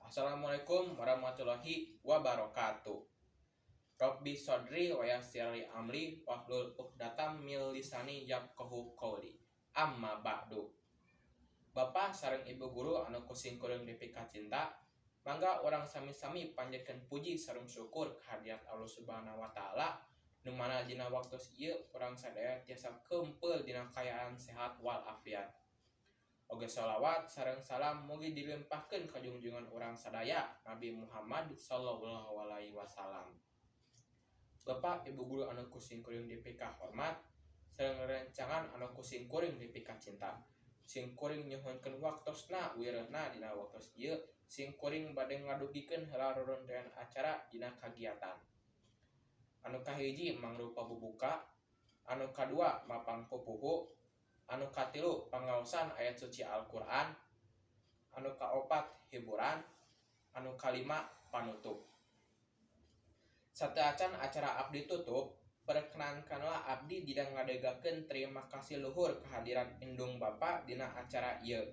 Assalamualaikum warahmatullahi wabarakatuh. Robbi shodri wa yassirli amri wahlul 'uqdatam min lisani yafqahu qouli. Amma ba'du. Bapak sareng Ibu guru anu ku simkuring dipikacinta, mangga urang sami-sami panjatkeun puji sareng syukur kehadirat Allah Subhanahu wa Taala, nu mana dina waktu ieu urang sadaya tiasa kempel dina kaayaan sehat walafiat. Oge sholawat sareng salam mugi dilimpahkeun ka junjungan urang sadaya, Nabi Muhammad sallallahu alaihi wasallam. Bapak Ibu guru anu ku simkuring dipikahormat sareng rerencangan anu ku simkuring dipikacinta, simkuring nyuhunkeun waktosna wirehna. Dina waktos ieu simkuring bade ngadugikeun heula ruruntuyan acara dina kagiatan. Anu kahiji mangrupa bubuka, anu kadua mapang pupuhu, anu katilu pangaosan ayat suci Al-Qur'an, anu kaopat hiburan, anu kalima panutup. Sateuacan acara abdi tutup, perkenankanlah abdi dina ngadegakeun terima kasih luhur kehadiran indung bapa dina acara ieu,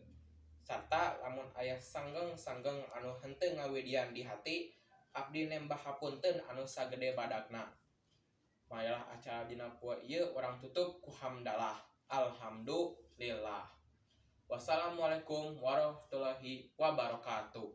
sarta lamun aya sanggeng-sanggeng anu henteu ngawidian di hati, abdi nembah hapunten anu sagede badagna. Mayalah acara dina poe ieu urang tutup ku hamdalah. Alhamdulillah. Wassalamualaikum warahmatullahi wabarakatuh.